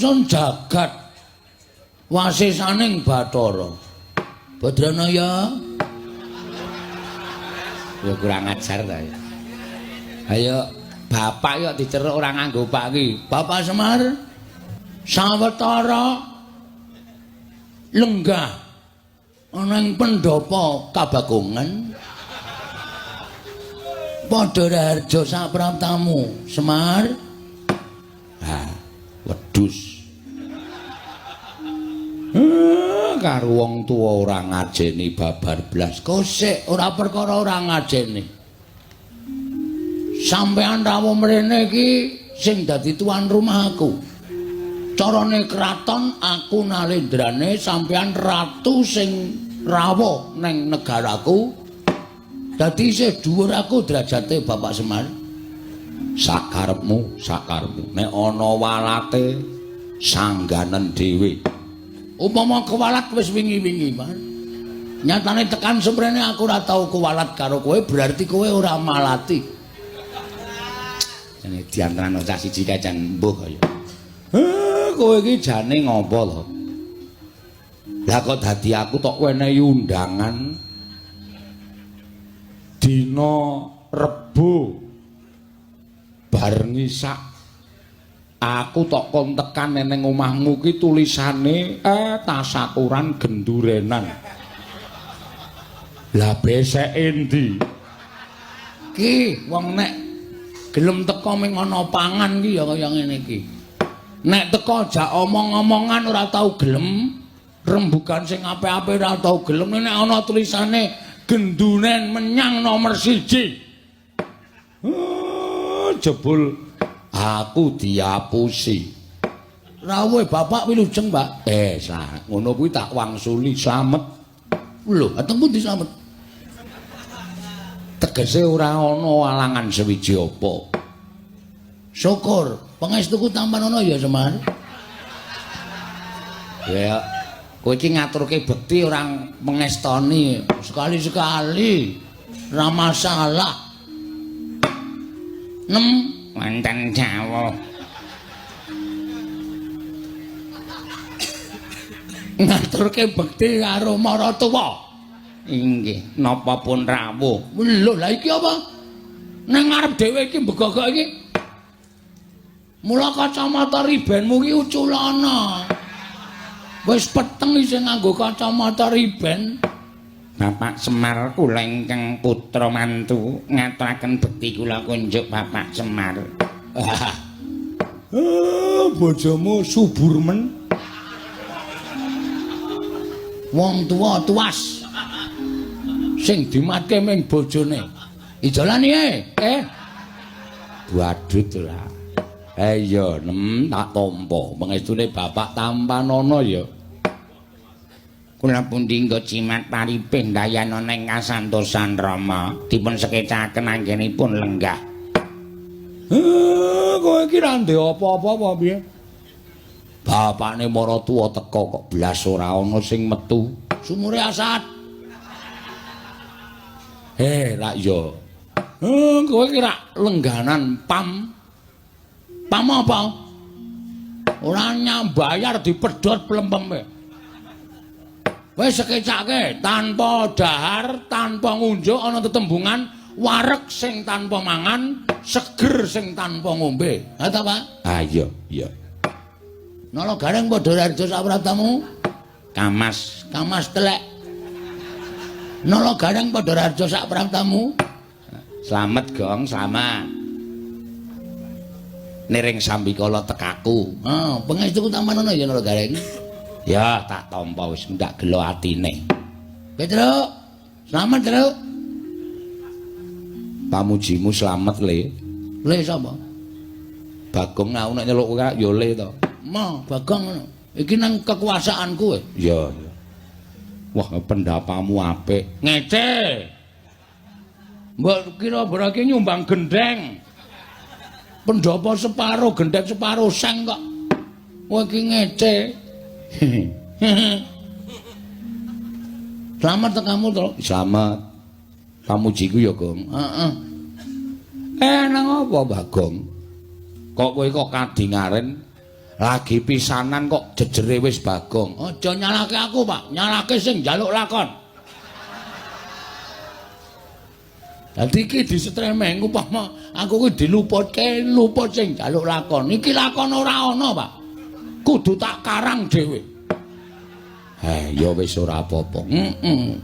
ingsun jagat wasisaning Bathara. Badranaya. Ya kurang ajar ta ya. Ayo bapak yo diceruk ora nganggo pak iki. Bapak Semar sawetara lenggah ana ing pendhapa Kabagongan. Padha raharja sapraptamu, Semar. Ha, wedhus. Karo wong tuwa ora ngajeni babar blas. Kosek ora perkara ora ngajeni. Sampeyan rawuh mrene iki sing dadi tuan rumah aku. Carane kraton aku nalendrane, sampeyan ratu sing rawuh neng negaraku. Dadi isih dhuwur aku derajate Bapak Semar. Sakarepmu, sakarepmu. Nek ana walate sangganen dhewe. Upama kewalat wis wingi-wingi, Mas. Nyatane tekan semprene aku ora tau kewalat karo kowe, berarti kowe ora malati. Jane diantarane cah siji kae jan mbuh kaya. Kowe iki jane ngopo to? Lah kok dadi aku tok wenehi undangan dina Rebo bar ngisak aku tok kon tekan neng omahmu ki tulisane tasakuran gendurenan. Lah beseke endi? Ki wong nek gelem teko ming ana pangan ki ya kaya ngene iki. Nek teko jak omong-omongan ora tau gelem, rembugan sing apik-apik ora tau gelem, nek ana tulisane genduren menyang nomor 1. Jebul aku diapusi. Rawuhe bapak wilujeng, Pak. Ngono kuwi tak wangsuli slamet. Lho, ateng pundi slamet? Tegese ora ana alangan sewiji apa. Syukur, pangestuku tampan ana ya, Semar. Ya, kowe iki ngaturke bekti ora mengestoni sekali-sekali. Ora masalah. Nem wonten dawuh. Ngaturke bekti karo maratuwa. Inggih, napa pun rawuh. Lho, lah iki apa? Nang ngarep dhewe iki mbegogok iki. Mula kacamata ribenmu iki uculana. Wis peteng isih nganggo kacamata riben. Bapak Semar kula ingkang putra mantu ngaturaken bekti kula kunjuk Bapak Semar. Bojomu subur men. Wong tuwa tuas. Sing dimatke ming bojone. Ijolan iki, eh. Badut ora. Iya, nem tak tampa. Pangestune bapak tampanana ya. Kula pundi nggo jimat paripih ndayana ing kasantosan Rama dipun sekecaken anggenipun lenggah. Kowe iki ra ndek apa-apa apa piye? Bapakne maratuwa teka kok blas ora ana sing metu. Sumure asat. Rak ya. Kowe iki rak lengganan pam. Pam apa? Ora nyambayar dipedhot plempeme. Wis sekecake tanpa dahar, tanpa ngunjuk ana tetembungan wareg sing tanpa mangan, seger sing tanpa ngombe. Ha ta, Pak? Ah iya, iya. Nala gareng padha raharja sapraptamu? Kamas, kamas telek. Nala gareng padha raharja sapraptamu? Slamet, Gong, slamet. Niring sambikala tekaku. Ah, pangestuku tampanana ya Nala Gareng. Ya, tak tampa wis ndak gelo atine. Petruk, slamet, Truk. Pamujimu slamet, Le. Le sapa? Bagong aku nek nyeluk kowe ya Le to. Ma, Bagong ngono. Iki nang kekuasaanku kowe. Iya, iya. Wah, pendapamu apik. Ngece. Mbok kira berarti nyumbang gendeng. Pendhapa separo gendeng separo seng kok. Kowe iki ngece. Slamet tekamu to? Slamet. Pamujiku ya, Gong. Heeh. Nang apa, Bagong? Kok kowe kok kadingaren? Lagi pisanan kok jejere wis Bagong. Aja nyalahke aku, Pak. Nyalahke sing njaluk lakon. Dadi iki disetremeng upama aku kuwi diluputke, luput sing njaluk lakon. Iki lakon ora ana, Pak. Kudu tak karang dhewe. Ya wis ora apa-apa. Heeh.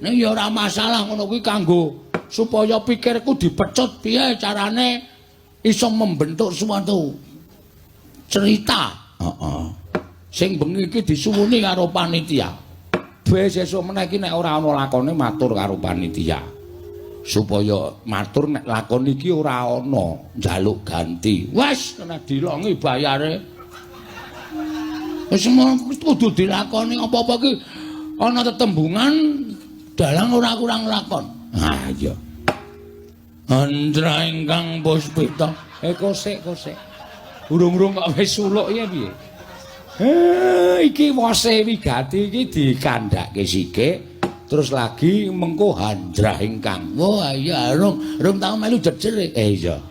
Ning ya ora masalah ngono kuwi kanggo supaya pikirku dipecut piye carane iso membentuk suatu cerita. Heeh. Sing bengi iki disuwuni karo panitia. Wis sesuk meneh iki nek ora ana lakone matur karo panitia. Supaya matur nek lakon iki ora ana njaluk ganti. Wis kena dilongi bayare. Wis kudu dilakoni apa-apa iki ana tetembungan dalang ora kurang lakon. Ha iya. Andra ingkang puspita. Kosek kosek. Urung-urung kok wis suluk ya piye? Iki wose wigati iki dikandhake sithik. Terus lagi mengko handrah ingkang. Wah iya rung tau melu jejer. Iya.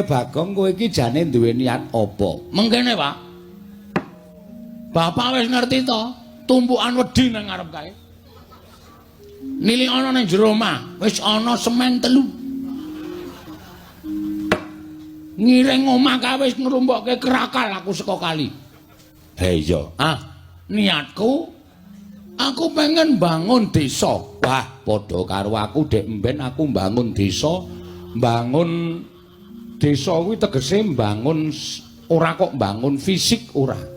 Bagong kowe iki jane duwe niat apa? Mengkene, Pak. Bapak wis ngerti to, tumpukan wedi nang ngarep kae. Nili ana ning jero omah, wis ana semen 3. Ngiring omah kae wis ngrumpokke kerakal aku saka kali. Iya. Ah, niatku aku pengen bangun desa. Wah, padha karo aku dek mben aku bangun desa. Bangun desa kuwi tegese bangun ora kok bangun fisik ora.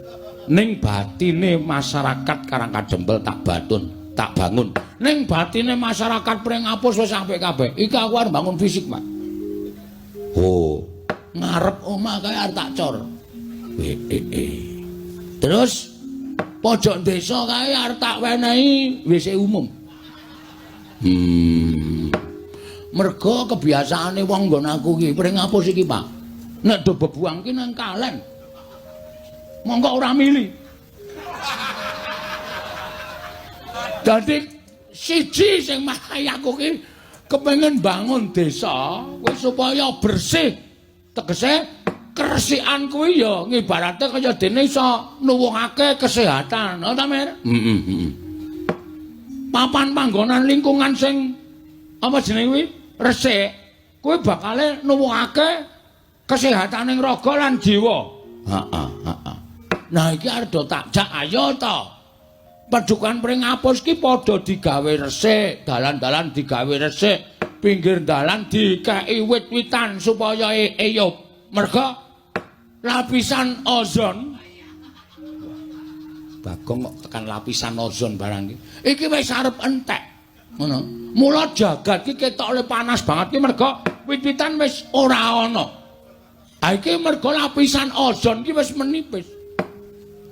Ning batine masyarakat Karangkadempel tak batun, tak bangun. Ning batine masyarakat Pringapus wis apik kabeh. Iki aku arep bangun fisik, Pak. Oh, ngarep omah kae arep tak cor. Terus pojok desa kae arep tak wenehi WC umum. Mergo kebiasaane wong nggon aku iki Pringapus iki, Pak. Nek do bebuang ki nang kalen. Monggo ora mili. Dadi siji sing marai aku ki kepengin bangun desa kuwi supaya bersih. Tegese keresikan kuwi ya ngibarate kaya dene iso nuwuhake kesehatan, ha ta, Mir? Heeh. Papan panggonan lingkungan sing apa jenenge kuwi resik, kuwi bakale nuwuhake kesehataning raga lan jiwa. Heeh, heeh. Nah iki arep do tak jak ayo to. Padukan Pringapus ki padha digawe resik, dalan-dalan digawe resik, pinggir dalan dikeki wit-witan supaya eyup. Merga lapisan ozon. Bagong kok tekan lapisan ozon barang iki. Iki wis arep entek. Ngono. Mula jagat ki ketoke panas banget ki merga wit-witan wis ora ana. Ha iki merga lapisan ozon ki wis menipis.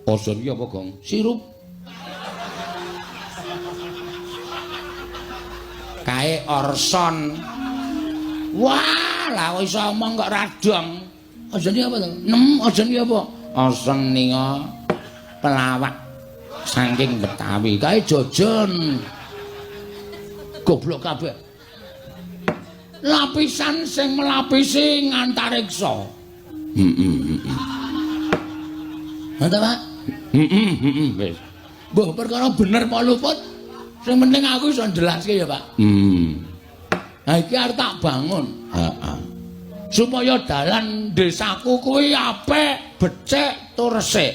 Ozon ki apa, Gong? Sirup. Kae orson. Wah, lah iso omong kok radong. Ozon ki apa to? Nem, ozon ki apa? Ozon ninga pelawak saking Betawi. Kae jojon. Goblok kabeh. Lapisan sing melapisi ngantariksa. Heeh. Ngono ta, Pak? Heeh, wis. Mbah, perkara bener apa luput? Sing penting aku iso njelaske ya, Pak. Nah iki arep tak bangun. Heeh. Supaya dalan desaku kuwi apik, becik tur resik.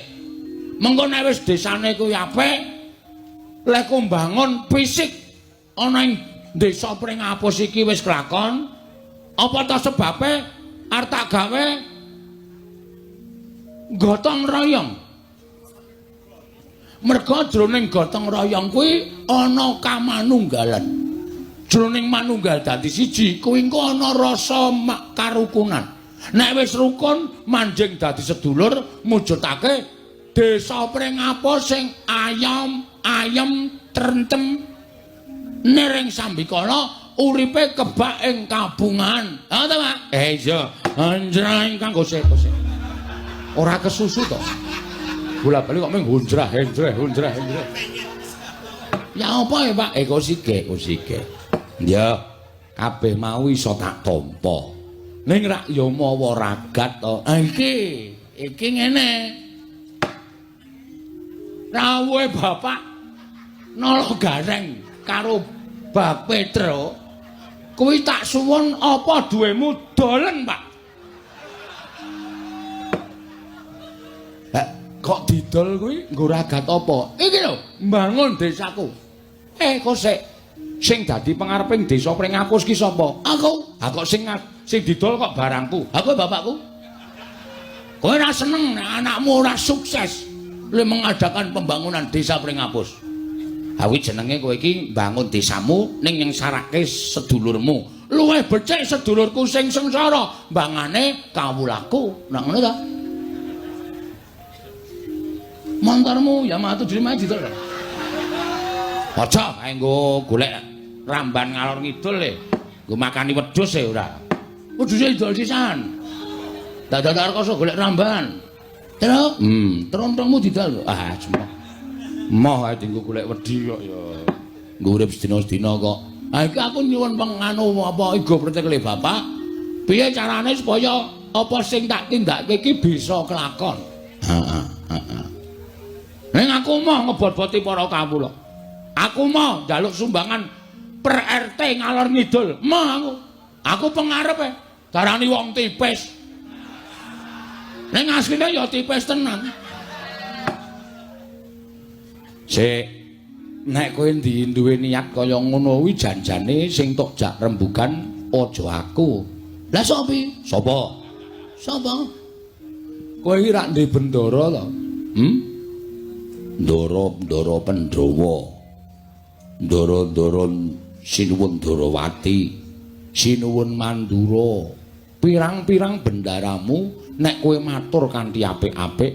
Mengko nek wis desane kuwi apik, lek mbangun fisik ana ing desa Pringapus iki wis kelakon, apa ta sebabe arep tak gawe gotong royong. Merga jroning gotong royong kuwi ana kamanunggalan. Jroning manunggal dadi siji kuwi engko ana rasa karukunan. Nek wis rukun manjing dadi sedulur mujudake desa Pringapus sing ayom, ayem, trentem niring sambikala uripe kebak ing kabungan. Ha ta, Pak? Iya. Anjra ingkang gosek-gosek. Ora kesusu to. Bola-bali kok mung hunjrah, henjreh, hunjrah, henjreh. Ya apa ya, Pak? Kosike, kosike. Ya, kabeh mau iso tak tampa. Ning rak ya mawa ragat to. Ha iki. Iki ngene. Rawuhe Bapak Nala Gareng karo Bak Petro kuwi tak suwun apa duwemu dolen, Pak. Kok didol kuwi nggo ragat apa? Iki lho, mbangun desaku. Kok sik sing dadi pengareping desa Pringapus ki sapa? Aku. Ha kok sing didol kok barangku? Aku bapakku. Kowe ora seneng nek anakmu ora sukses le mengadakan pembangunan desa Pringapus. Ha kuwi jenenge kowe iki mbangun desamu ning nyengsarake sedulurmu. Luwih becik sedulurku sing sengsara, mbangane kawulaku. Nah ngono ta? Montormu Yamaha 75 didol. Aja kae nggo golek ramban ngalor ngidul le. Nggo makani wedhus e ora. Wedhuse didol sisan. Dadak rekoso golek ramban. Terus, trontongmu didol. Ah, cuma. Moh ae dienggo golek wedhi kok ya. Nggo urip sedina-sedina kok. Ha iki aku nyuwun penganu apa igo pretekle bapak. Piye carane supaya apa sing tak tindakake iki bisa kelakon? Heeh, heeh. Ning aku moh ngebot-boti para kawula. Aku moh njaluk sumbangan per RT ngalor ngidul. Moh aku. Aku pengarepe darani wong tipis. Ning asline ya tipis tenan. Sik, nek kowe duwe niat kaya ngono kuwi janjane sing tok jak rembugan aja aku. Lah sapa? Sapa? Sapa? Kowe iki rak ndek bendara to? Ndara-ndara Pandhawa. Ndara-ndara Sinuwun Darawati, Sinuwun Mandura. Pirang-pirang bendaramu nek kowe matur kanthi apik-apik,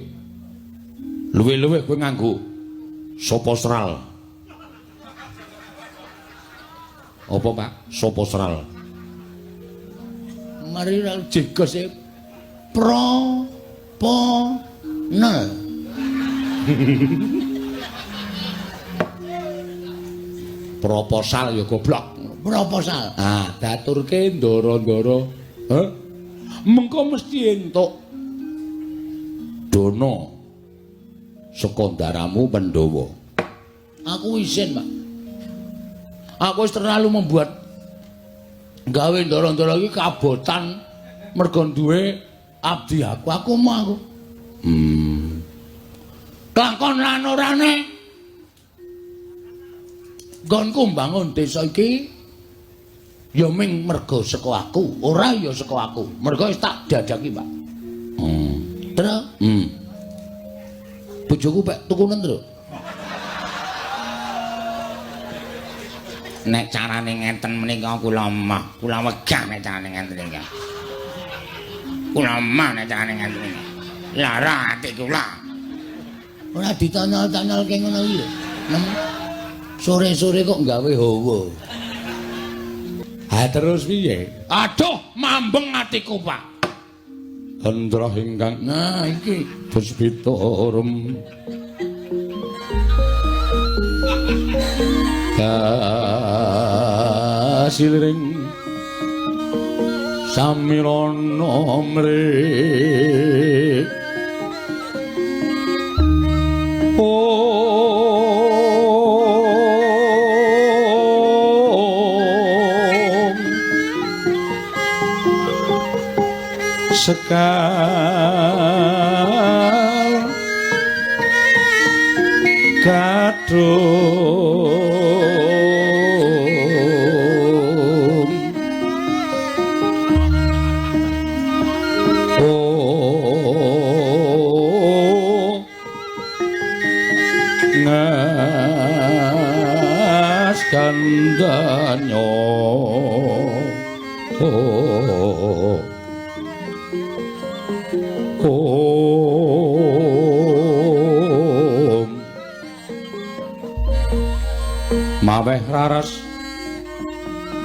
luwih-luwih kowe nganggo sapa sral. Apa, Pak? Sapa sral? Mari ra jegos e pro po nel. Proposal ya goblok. Proposal. Ah, daturke ndara-ndara. Heh. Mengko mesti entuk dana saka ndaramu Pandhawa. Aku isin, Pak. Aku wis terlalu membuat gawe ndara-ndara iki kabotan mergo duwe abdi aku. Aku mau aku. Kelakon lan orane nggonku mbangun desa iki ya ming mergo saka aku, ora ya saka aku. Mergo wis tak jajaki, Pak. Terus, bojoku pek tukunen, Tru. Nek carane ngenten menika kula emoh, kula wegah nek carane ngenten iki. Kula emoh nek carane ngenten iki. Lara ati kula. Ora ditanyol-tanyolke ngono iki lho. Sore-sore kok gawe hawa. Ha terus piye? Aduh, mambeng atiku, Pak. Hendra ingkang nah iki puspitorum kasiliring samirana mrik. Sekar kadung oh ngas kandanyo oh om maweh raras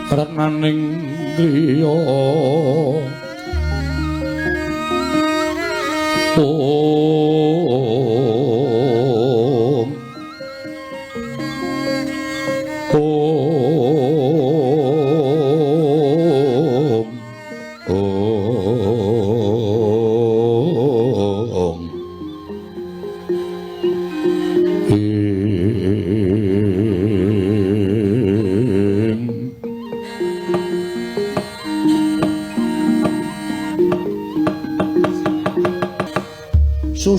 retnaning driya om om om.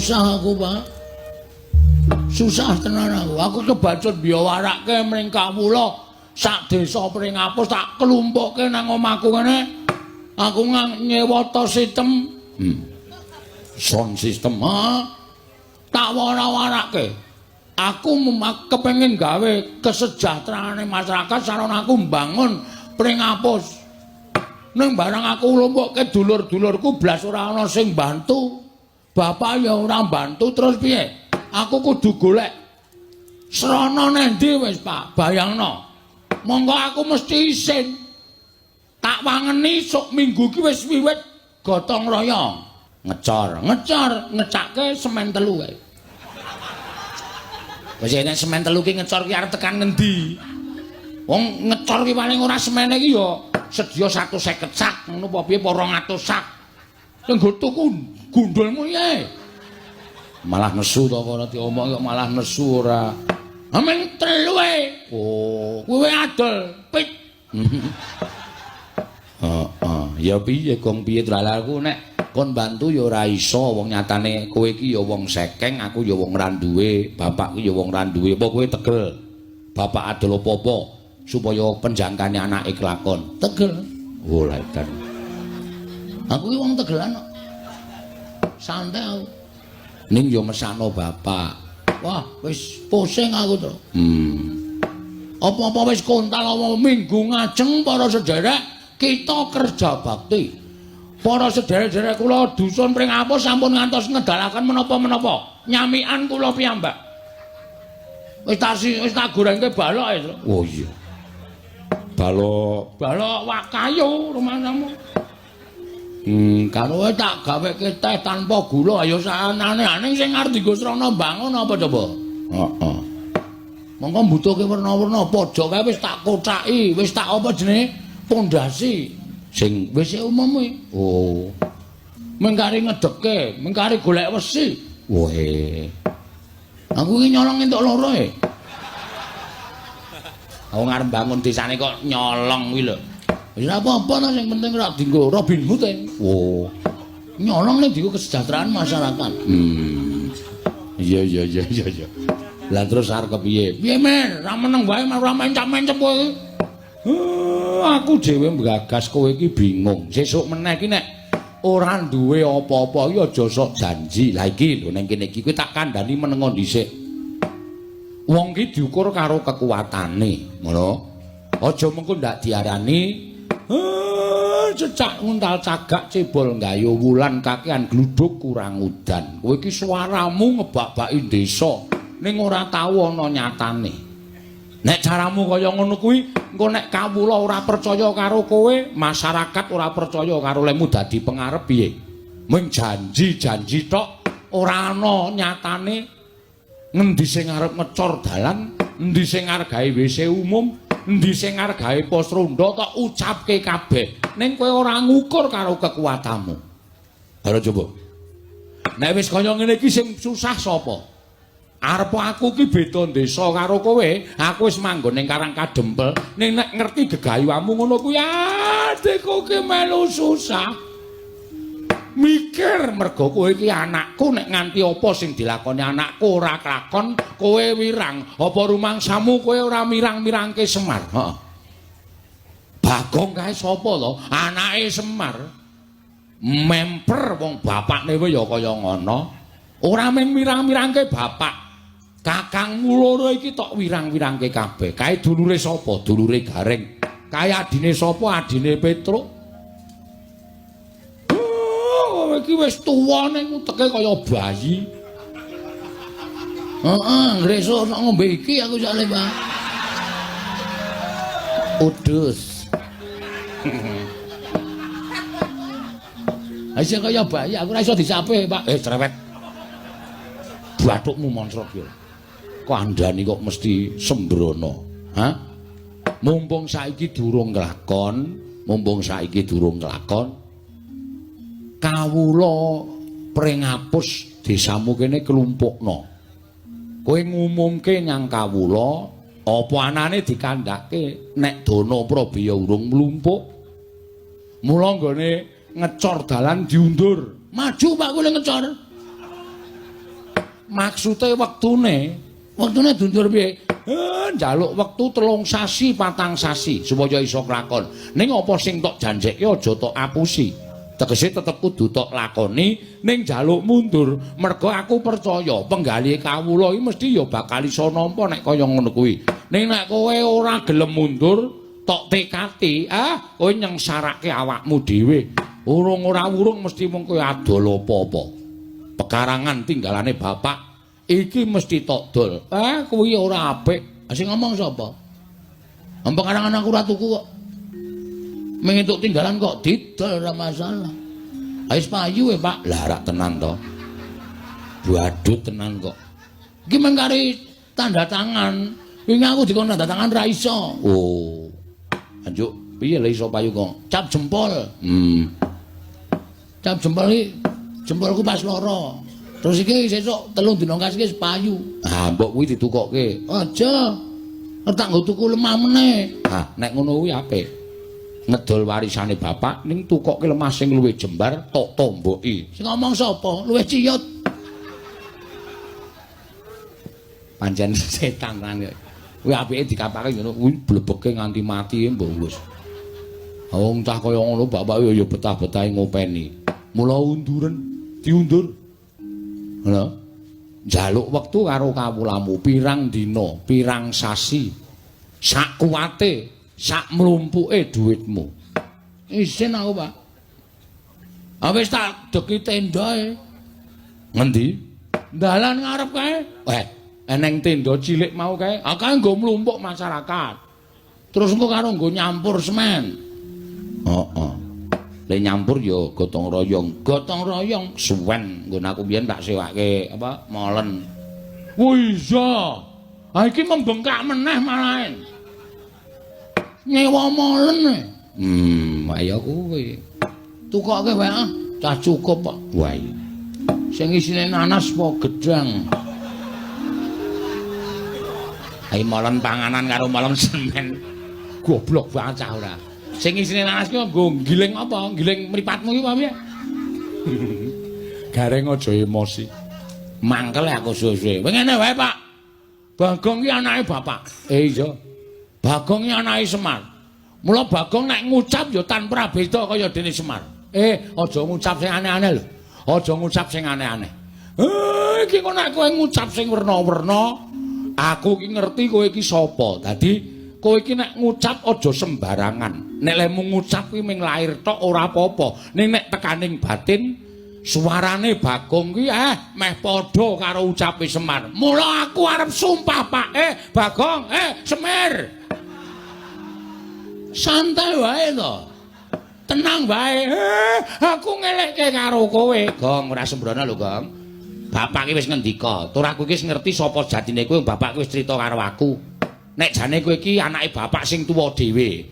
Susah aku, Pak. Susah tenan aku. Aku kebacut biyawarake mring kawula sak desa Pringapus tak klumpukke nang omahku ngene. Aku nyewa to sistem. Sound system, ha? Tak wara-warake. Aku kepengin gawe kesejahteraane masyarakat sarana aku mbangun Pringapus. Ning barang aku lumpukke dulur-dulurku blas ora ana sing bantu. Bapak ya ora bantu terus piye? Aku kudu golek srana nendi wis, Pak? Bayangno. Monggo aku mesti isin. Tak wangeni sok minggu iki wis wiwit gotong royong. Ngecor, ngecor, ngecake semen telu kae. Wis nek semen telu ki ngecor ki arep tekan ngendi? Wong ngecor ki paling ora semene ki ya sedya 150 sak ngono apa piye apa 200 sak. Sing nggo tuku gundulmu piye? Malah nesu to ora diomong kok malah nesu ora. Amen telu e. Oh, kowe adol pit. Heeh, ya piye gong piye aku nek kon bantu ya ora iso wong nyatane kowe iki ya wong sekeng, aku ya wong ra duwe, bapakku ya wong ra duwe. Apa kowe tegel? Bapak adol apa-apa supaya penjangkane anake kelakon. Tegel. Oh, lha edan. Aku iki wong tegelan kok. Santai aku. Ning ya mesakno bapak. Wah, wis pusing aku to. Apa-apa wis kontal apa minggu ngajeng para sederek kita kerja bakti. Para sederek-sederek kula dusun Pringapus sampun ngantos ngedalaken menapa-menapa. Nyamikan kula piyambak. Wis tak wis tak gorengke balok e. Oh iya. Balok, balok wak kayu rumahmu. Karo tak gaweke teh tanpa gula ayo saanane aning sing arep dienggo srana bangun apa coba? Heeh. Monggo mbutuhke werna-werna pojok kae wis tak kocaki, wis tak apa jenenge? Pondasi sing wis umum kuwi. Oh. Mengkari ngedeke, mengkari golek wesi. Woe. Aku iki nyolong entuk loro e. Aku ngarep bangun desane kok nyolong kuwi lho. Wis ora apa-apa ta sing penting ora dienggo Robin Hood e. Oh. Nyolong ning dienggo kesejahteraan masyarakat. Iya iya iya iya iya. Lah terus arep kepiye? Piye men? Ra meneng wae ora mencap-mencep kowe iki. Aku dhewe mbgagas kowe iki bingung. Sesuk meneh iki nek ora duwe apa-apa iki aja sok janji. Lah iki lho ning kene iki kowe tak kandhani menengo dhisik. Wong ki diukur karo kekuatane, ngono. Aja mengko ndak diarani cecak nguntal cagak cebol gayo wulan kakean gluduk kurang udan. Kowe iki suaramu ngebak-baki desa ning ora tau ana nyatane. Nek caramu kaya ngono kuwi, engko nek kawula ora percaya karo kowe, masyarakat ora percaya karo lemu dadi pengarep piye? Mung janji-janji tok ora ana nyatane. Ngendi sing arep ngecor dalan, endi sing arep gawe WC umum, endi sing arep gawe pos ronda tok ucapke kabeh. Ning kowe ora ngukur karo kekuatanmu. Ayo coba. Nek wis kaya ngene iki sing susah sapa? Arep aku ki beda desa karo kowe, aku wis manggon ning Karang Kadempel, ning nek ngerti gegayuhamu ngono kuwi adikku ki melu susah. Mikir mergo kowe iki anakku nek nganti apa sing dilakoni anakku ora kelakon, kowe wirang. Apa rumangsamu kowe ora mirang-mirangke Semar? Heeh. Bagong kae sapa to? Anake Semar. Memper wong bapakne wae ya kaya ngono. Ora mung mirang-mirangke bapak. Kakangmu loro iki tok wirang-wirangke kabeh. Kae dulure sapa? Dulure Gareng. Kae adine sapa? Adine Petruk. Oh, iki wis tuwa ning uteke kaya bayi. Heeh, ngresuk sok ngombe iki aku jale, Pak. Udus. Aja kaya bayi, aku ora iso disape, Pak. Cerewet. Bathukmu moncrot ki. Kandhani kok mesti sembrono. Hah? Mumpung saiki durung nglakon, mumpung saiki durung nglakon. Kawula Pringapus desamu kene klumpukno. Kowe ngumumke nyang kawula apa anane dikandhake nek dana prabaya urung mlumpuk. Mula nggone ngecor dalan diundur. Maju Pak kowe ngecor. Maksude wektune, wektune diundur piye? Njaluk wektu 3 sasi, 4 sasi supaya iso kelakon. Ning apa sing tok janjekke aja tok apusi. Tegese tetep kudu tok lakoni ning njaluk mundur. Merga aku percaya penggalih kawula iki mesti ya bakal iso nampa nek kaya ngono kuwi. Ning nek kowe ora gelem mundur, tok tekati, kowe nyengsarake awakmu dhewe. Urung ora urung mesti mung kowe adol apa-apa. Pekarangan tinggalane bapak iki mesti tok dol. Kuwi ora apik. Sing ngomong sapa? Pekarangan aku ora tuku kok. Mung entuk tinggalan kok didol ora masalah. Wis payu e, Pak. Lah rak tenan to. Badut tenan kok. Iki mung kari tanda tangan. Wingi aku dikon tanda tangan ra iso. Oh. Anjuk piye le iso payu kok? Cap jempol. Cap jempol iki jempolku pas loro. Terus iki sesuk 3 dina kas iki wis payu. Ah, mbok kuwi ditukokke. Aja. Tak nggo tuku lemah meneh. Ah, nek ngono kuwi apik. Ngedol warisane bapak ning tukokke lemah sing luwih jembar tok tomboki. Sing ngomong sapa? Luwih ciyut. Pancen setan tenan kok. Kuwi apike dikapake ngono kuwi blebeke nganti mati mbok wis. Wong cah kaya ngono bapak ya betah-betahe ngopeni. Mula unduren, diundur. Ngono. Njaluk wektu karo kawulamu pirang dina, pirang sasi. Sak kuwate, sak mlumpuke dhuwitmu. Isin aku, Pak. Ah wis tak deki tendae. Ngendi? Dalan ngarep kae. Eneng tenda cilik mau kae. Ah kae nggo mlumpuk masyarakat. Terus engko karo nggo nyampur semen. Heeh. Le nyampur ya gotong royong. Gotong royong suwen nggon aku biyen tak sewake apa molen. Oh iya. Ah iki membengkak meneh malahen. Nyewa molen. Ayo kuwi. Tukoke wae ah, cah cukup kok. Wah iya. Sing isine nanas apa gedang? Ayo molen panganan karo molen semen. Goblok banget cah ora. Sing isine nanas ki nggo giling apa? Giling mripatmu ki apa piye? Gareng aja emosi. Mangkel aku suwe-suwe. Kowe ngene wae, Pak. Bagong ki anake bapak. Iya. Bagong ki anake Semar. Mula Bagong nek ngucap ya tanpa beda kaya dene Semar. Aja ngucap sing aneh-aneh lho. Aja ngucap sing aneh-aneh. Iki kok nek kowe ngucap sing werna-werna, aku ki ngerti kowe iki sapa. Dadi kowe iki nek ngucap aja sembarangan. Nek lemu ngucap kuwi mung lair tok ora apa-apa. Ning nek tekaning batin suarane Bagong ki meh padha karo ucape Semar. Mula aku arep sumpah, Pak. Bagong, Semir. Santai wae to. Tenang wae. Aku ngelekke karo kowe. Gong, ora sembrono lho, Gong. Bapak ki wis ngendika, tur aku iki wis ngerti sapa jatine kowe, bapak ki wis crita karo aku. Nek jane kowe iki anake bapak sing tuwa dhewe.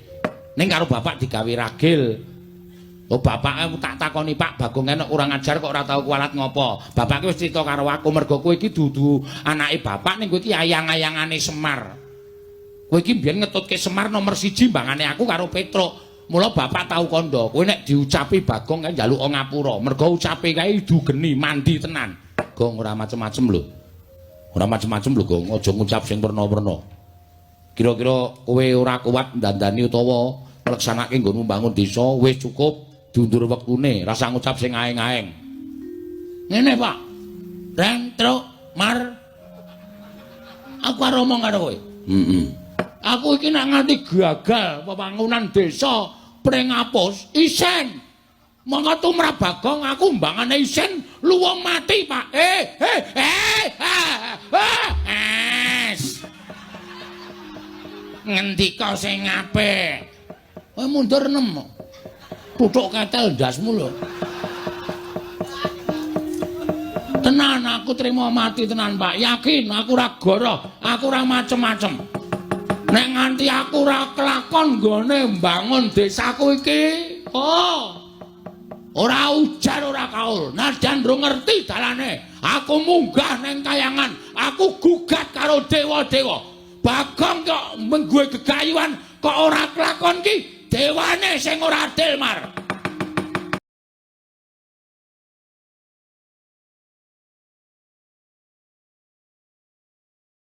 Ning karo bapak digawe ragil. Oh bapake tak takoni, Pak, Bagong enek kurang ajar kok ora tau kualat ngopo. Bapak ki wis crita karo aku mergo kowe iki dudu anake bapak ning kowe iki ayang-ayangane Semar. Kowe iki mbiyen ngetutke Semar nomor 1 mbangane aku karo Petruk. Mula bapak tau kandha, kowe nek diucapi Bagong kae njaluk ngapura. Mergo ucape kae idu geni mandi tenan. Gong ora macem-macem lho. Ora macem-macem lho, Gong. Aja ngucap sing werna-werna. Kira-kira kowe ora kuat ndandani utawa ngleksanake nggonmu mbangun desa wis cukup diundur wektune, rasa ngucap sing aeng-aeng. Ngene, Pak. Reng, truk, mar. Aku arep omong karo kowe. Heeh. Aku iki nek nganti gagal pembangunan desa Pringapus, isen. Monggo tumrap Bagong aku mbangane isen luwung mati, Pak. Es. Ngendika sing apik. Kowe mundur 6. Tutuk ketel ndasmu lho. Tenan aku trimo mati tenan, Pak. Yakin aku ora goroh, aku ora macem-macem. Nek nganti aku ora kelakon nggone mbangun desaku iki, oh. Ora ujar ora kaul. Nadyan ndro ngerti dalane. Aku munggah neng kayangan, aku gugat karo dewa-dewa. Bagong kok menggue gegayuhan kok ora kelakon ki dewane sing ora adil, Mar.